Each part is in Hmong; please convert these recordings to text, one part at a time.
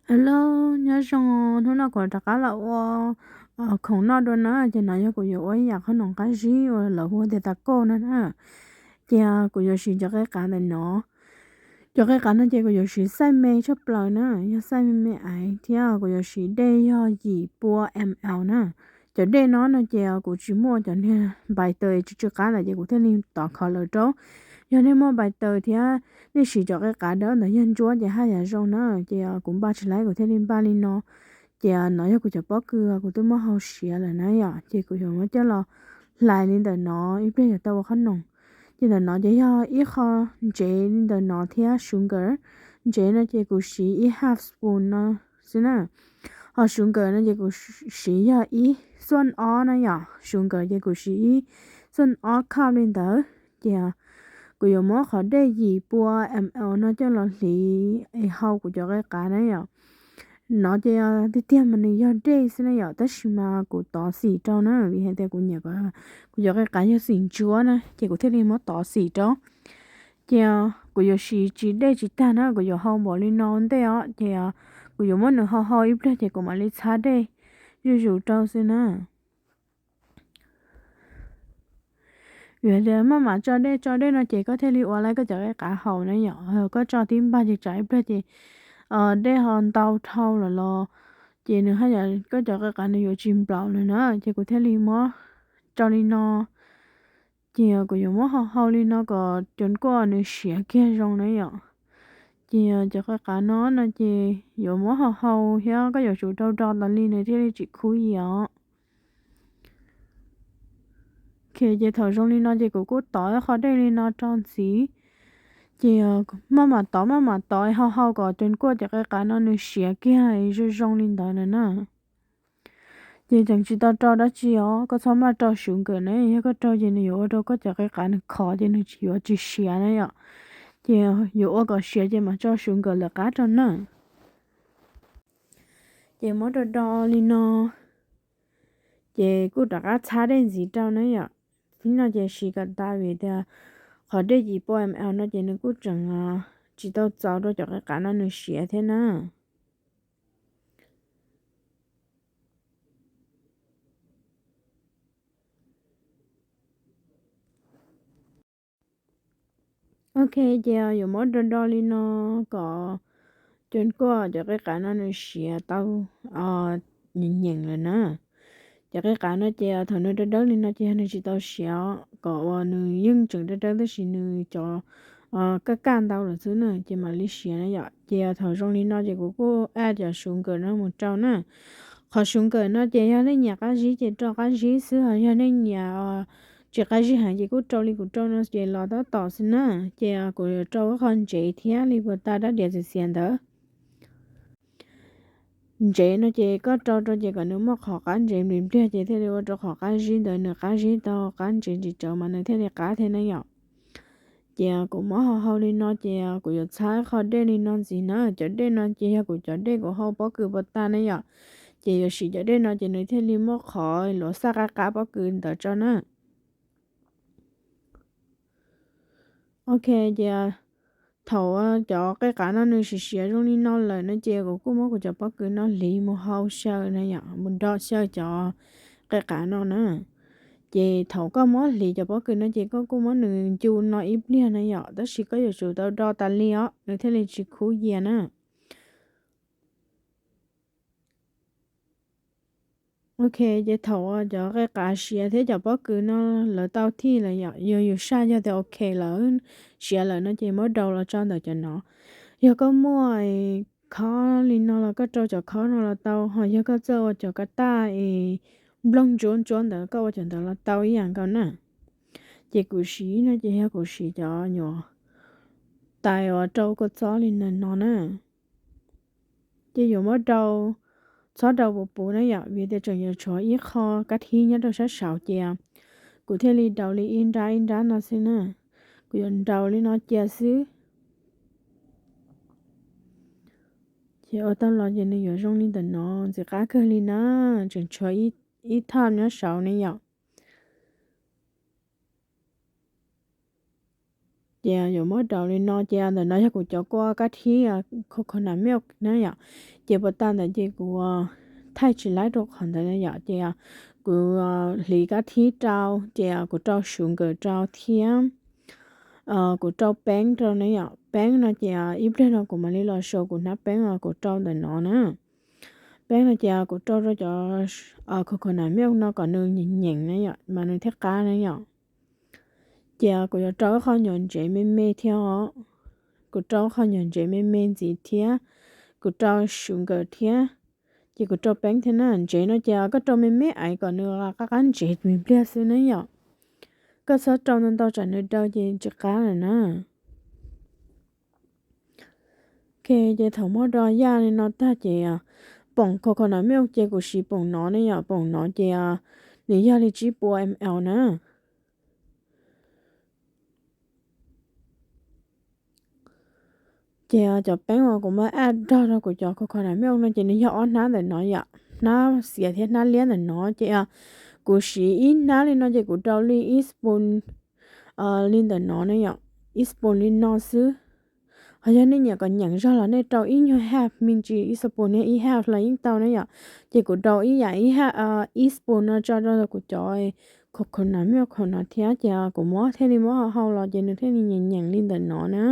Hello, nyob zoo, hnub no kuv rov qab los ua khoom noj dua na. Ces no yog kuv yuav ua ib yam qhob noom qab zib uas lawv hu tias taco no na. Ces kuv yuav siv cov qe qav ntawm no. Cov qe qav no ces kuv yuav siv xaij me tshaj plaws na, yog xaij me me aiv thiab kuv yuav siv dej yog yim pua ml na. Cov dej no no ces kuv tsis muaj cov niag npais taws tsw tsw qab ntawd ces kuv thiaj li tov kho lawm rau. Yog nej muaj npais taws thiab nej siv cov qe qav dawb ntawd yog ntsuab ces haj yam zoo na, ces kuv npaj tsis laib kuv thiaj li npaj li no. Ces no yog kuv cov pob kws kuv twb muab hau siav lawm na yom, ces kuv yuav muab coj los hlais li ntawm no ib pliag yuav tau ua qhob noom. Ces ntawm no ces yog ib qho ntsev li ntawm no thiab sugar. Ntsev no ces kuv siv ib half spoon no xwb na. Ho sugar no ces kuv siv yog ib xuaj ob na yom, sugar ces kuv siv ib xuaj ob cup li ntawd. Ces kuv yuav muab qhov dej yim pua ml no coj los hliv es hau kuv cov qe qav na yom. No ces tiag tiag mas nws yog dej xwb na yom, tab sis mas kuv tov xim rau na, vim hais tias kuv nyiam kuv cov qe qav yog xim ntsuab na, ces kuv thiaj li muab tov xim rau. Ces kuv yuav siv tsis dej tsis tag na, kuv yuav hau npaum li no ua ntej os, ces kuv yuav muab nws hau hau ib pliag ces kuv mam li txhab dej zuj zus rau xwb na. Vim tias maj mam tso dej tso dej no ces koj thiaj li ua laib koj cov qe qav haus na yom. Koj tso tib npag ces tsam ib pliag ces dej ho ntau dhau lawm los ces nws haj yam koj cov qe qav nws yuav tsis nplaum lawm na, ces kuv thiaj li muab tso li no. Ces kuv yuav muab hau hau li no kom cov nkuaj nws siav kiag zoo na yom. Ces cov qe qav no no ces yuav muab hau hau thiab koj yuav tsum rau do tas li nws thiaj li tsis khub yias os. Ces thaum zoo li no ces kuv kuj tov qho dej li no rau ntxiv. Ces maj mam tov maj mam tov hau hau kom cov nkuaj cov qe qav no nws siav kiag zoo zoo li ntawd na. Ces tseem tsis tau rau dab tsi os, koj txhob maj rau sugar na, yog koj rau ces nws yuav ua rau koj cov qe qav nws khov ces nws tsis yuav tsis siav na yom. Ces yuav ua kom siav ces mam tso sugar lawv qab rau na. Ces muab do do li no, ces kuj rov qab txhab dej ntxiv rau na yom. Thib no ces siv kom tas vim tias qhov dej yim pua ml no ces nws kuj tseem tsis tau txaus rau cov qe qav no nws siav thiab na. Ok, ces yuav muab do do li no kom cov nkuaj cov qe qav no nws siav tau nyeem nyeem lawm na. Cov qe qav no ces thaum nws dawb dawb li no ces yog nws tsis tau siav, kom uas nws yeej tseem dawb dawb tab sis nws cov kaj kaj ntau lawm xwb na ces mam li siav na yom. Ces thaum zoo li no ces kuv kuj add cov sugar no mus rau na. Qhov sugar no ces yog nej nyiam qab zib ces rau qab zib xwb, ho yog nej nyiam tsis qab zib heev ces kuj rau li kuv rau no ces los tab tom xwb na. Ces kuv yuav rau ib qho ntsev thiab li puas tas dab diav txias xiav ntawd. Ntsev no ces koj rau rau ces kom nws muaj qhov qab ntsev npliag npliag ces thiaj li ua rau qhov qab zib ntawd nws qab zib tau qab ntsev tsis tsawv mas nws thiaj li qab thiab na yom. Ces kuv muab hau hau li no ces kuv yuav txhab qho dej li no ntxiv na. Cov dej no ces yog kuv cov dej kuv hau pob kws puas tas na yom. Ces yuav siv cov dej no ces nws thiaj li muaj qhov luav xaj qab qab pob kws ntawd tso na. Ok, ces thaum cov qe qav no nws siav siav zoo li no lawm no ces kuv kuj muab kuv cov pob kws no hliv mus hau xyaw na yom, mus do xyaw cov qe qav no na. Ces thaum koj muab hliv cov pob kws no ces koj kuj muab nws ncu no ib pliag na yom, tab sis koj yuav tsum tau do tas li os nws thiaj li tsis khub yias na. Ok, ces thaum cov qe qav siav thiab cov pob kws no lawv tau thij lawm yom, yog yus saj yog tias ok lawm, siav lawm no ces muab daus los tso ntawm cov no. Yog koj muaj khob li no los koj rau cov khob no los tau, ho yog koj txawj ua cov ka taj es nplooj ntsuab ntsuab ntawd koj ua cov ntawd los tau ib yam nkaus na. Ces kuv siv no ces yog kuv siv cov nyuam tais uas rau kua txob li no na. Ces yuav muab daus, txhob daus puv puv na yom, vim tias tseem yuav tshuav ib qho kab thib nyob rau sab saud ces kuv thiaj li daus li ib nrab ib nrab no xwb na. Kuv yuav daus li no cia xwb. Ces ua tau los ces nws yuav zoo li ntawm no, ntxim qab kawg li na, tseem tshuav ib thaj nyob saud ne yom. Ces yuav muab daus li no ces ntawm no yog kuv cov kua kab thib coconut milk na yom. Ces puas tag ntawd ces kuv thaij tsis laib rau qhov ntawd na yom. Ces kuv hliv kab thib rau, ces kuv rau sugar rau thiab kuv rau peeb rau na yom. Peeb no ces ib pliag no kuv mam li los show kuv hnab peeb uas kuv rau ntawm no na. Peeb no ces kuv rau rau cov coconut milk no kom nws nyeem nyeem na yom, mas nws thiaj qab na yom. Ces kuv yuav rau ib qho nyuam ntsev me me thiab os. Kuv rau ib qho nyuam ntsev me me ntxiv thiab, kuv rau sugar thiab, ces kuv rau peeb thiab na. Ntsev no ces koj rau me me aiv kom nws qab qab ntsev me pliag xwb na yom. Koj txhob rau ntau ntau tsam nws daw ces tsis qab lawm na. Ok, ces thaum muab do yaj li no tag ces poom coconut milk ces kuv siv poom no ne yom, poom no ces nws yog li tsib puas ml na. Ces cov peeb uas kuv muab add rog rau kuv cov coconut milk no ces nws yog ob hnab ntawm no yom, hnab xiav thiab hnab liab ntawm no ces kuv siv ib hnab li no ces kuv rau li ib spoon li ntawm no ne yom, ib spoon li no xwb. Ho yog nej nyiam kom nyeem zog los nej rau ib nyuag half me ntsis, ib spoon thiab ib half los yeej tau na yom. Ces kuv rau ib yam ib spoon no tso rau kuv cov coconut milk no thiab ces kuv muab thiaj li muab hau los ces nws thiaj li nyeem nyeem li ntawm no na.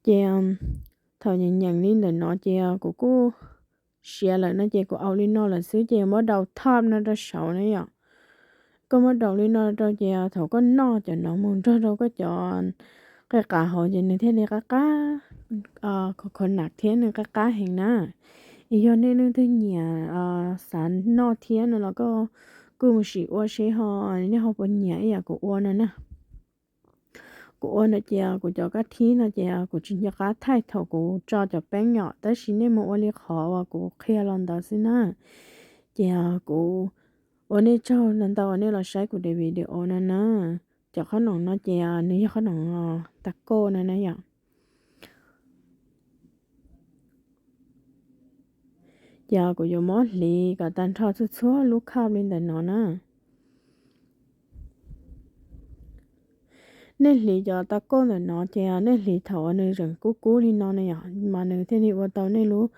Ces thaum nyeem nyeem li ntawm no ces kuv kuj siav lawm no ces kuv au li no lawm xwb ces muab daus top no rau saud na yom. Koj muab daus li no rau ces thaum koj noj cov no mus nrog rau koj cov qe qav hauv ces nws thiaj li qab qab coconut thiab nws qab qab heev na. Es yog nej leej twg nyiam xav noj thiab no los koj kuj mus sim ua seb ho nej ho puas nyiam ib yam kuv ua no na. Kuv ua no ces kuv cov kab thib no ces kuv tsis nco qab thaij thaum kuv tso cov peeb yom, tab sis nej mus ua li qhov uas kuv qhia los ntawd xwb na. Ces kuv ua nej tsaug ntau ntau uas nej los saib kuv daim video no na. Cov qhob noom no ces nws yog qhob noom taco no na yom. Ces kuv yuav muab hliv kom tag nrho txhua txhua lub cup li ntawm no na. Nej hliv cov taco ntawm no ces nej hliv thaum uas nws tseem kub kub li no na yom, mas nws thiaj li ua tau nej lub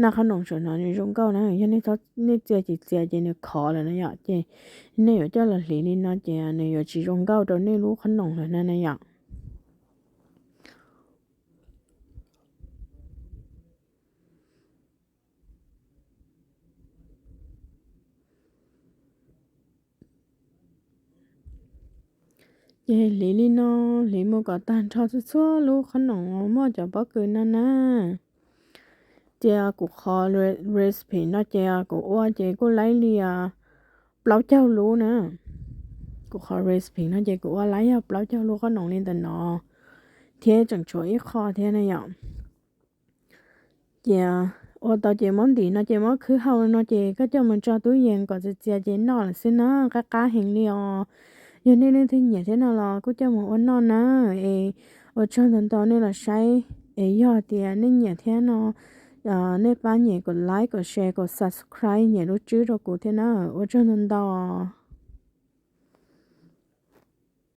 naj qhob noom saum no nws zoo nkauj na. Yog nej txiav tsis txiav ces nws khov lawm na yom, ces nej yuav coj los hliv li no ces nws yuav tsis zoo nkauj rau nej lub qhob noom lawm na na yom. Ces hliv li no, hliv mus kom tag nrho txhua txhua lub qhob noom muaj cov pob kws no na. Ces kuv qhov recipe no ces kuv ua ces kuj laib li plaub caug lub na. Kuv qhov recipe no ces kuv ua laib yog plaub caug lub qhob noom li ntawm no, thiab tseem tshuav ib qho thiab na yom. Ces ua tau ces muab ntim no ces muab khwb hau no ces koj coj mus tso tub yees kom txias txias ces noj lawm xwb na, qab qab heev li os. Yog nej leej twg nyiam thiab no los kuj coj mus ua noj na. Es ua tsaug ntau ntau nej los saib, es yog tias nej nyiam thiab no, nej pab nyem kom like, kom share, kom subscribe, nyem lub tswb rau kuv thiab na. Ua tsaug ntau ntau.